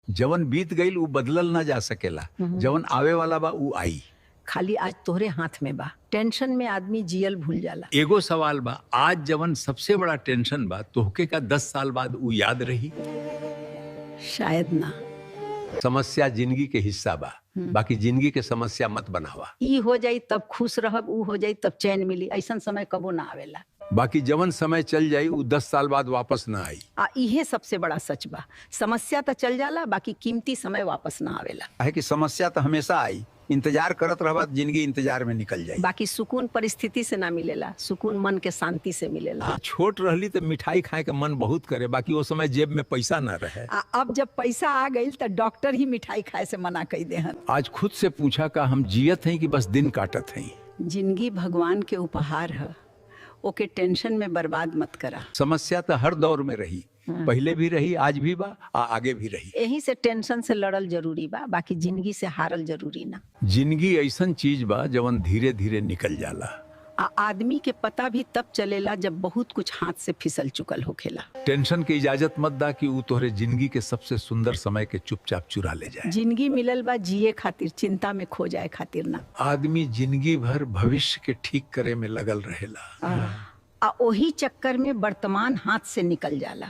जवन बीत गईल उ बदलल ना जा सकेला, जवन आवे वाला बा उ आई। खाली आज तोहरे हाथ में बा। टेंशन में आदमी जियल भूल जाला। एगो सवाल बा, आज जवन सबसे बड़ा टेंशन बा तोहके का 10 साल बाद उ याद रही? शायद ना। समस्या जिंदगी के हिस्सा बा, बाकी जिंदगी के समस्या मत बनावा। ई हो जाई तब खुश रहब, ऊ हो जाई तब चैन मिली, ऐसन समय कबो ना आवेला। बाकी जवन समय चल जाई उ 10 साल बाद वापस ना आई। आ इहे सबसे बड़ा सच बा, समस्या तो चल जाला बाकी कीमती समय वापस ना आवेला। काहे कि समस्या तो हमेशा आई, इंतजार करत रहबा त जिंदगी इंतजार में निकल जाई। बाकी सुकून परिस्थिति से ना मिलेला, सुकून मन के शांति से मिलेला। छोट रहली तो मिठाई खाए के मन बहुत करे, बाकी वो समय जेब में पैसा ना रहे। आ अब जब पैसा आ गई तो डॉक्टर ही मिठाई खाए से मना कर देहन। आज खुद से पूछा का हम जियत हैं कि बस दिन काटत हैं? जिंदगी भगवान के उपहार है, ओके टेंशन में बर्बाद मत करा। समस्या तो हर दौर में रही, पहले भी रही, आज भी बा आ आगे भी रही। यही से टेंशन से लड़ल जरूरी बा, बाकी जिंदगी से हारल जरूरी ना। जिंदगी ऐसन चीज बा जवन धीरे धीरे निकल जाला। आ आदमी के पता भी तब चलेला जब बहुत कुछ हाथ से फिसल चुकल होखेला। टेंशन के इजाजत मत दा कि ऊ तोहरे जिंदगी के सबसे सुंदर समय के चुपचाप चुरा ले जाए। जिंदगी मिलल बा जिए खातिर, चिंता में खो जाए खातिर ना। आदमी जिंदगी भर भविष्य के ठीक करे में लगल रहेला, आ ओही चक्कर में वर्तमान हाथ से निकल जाला।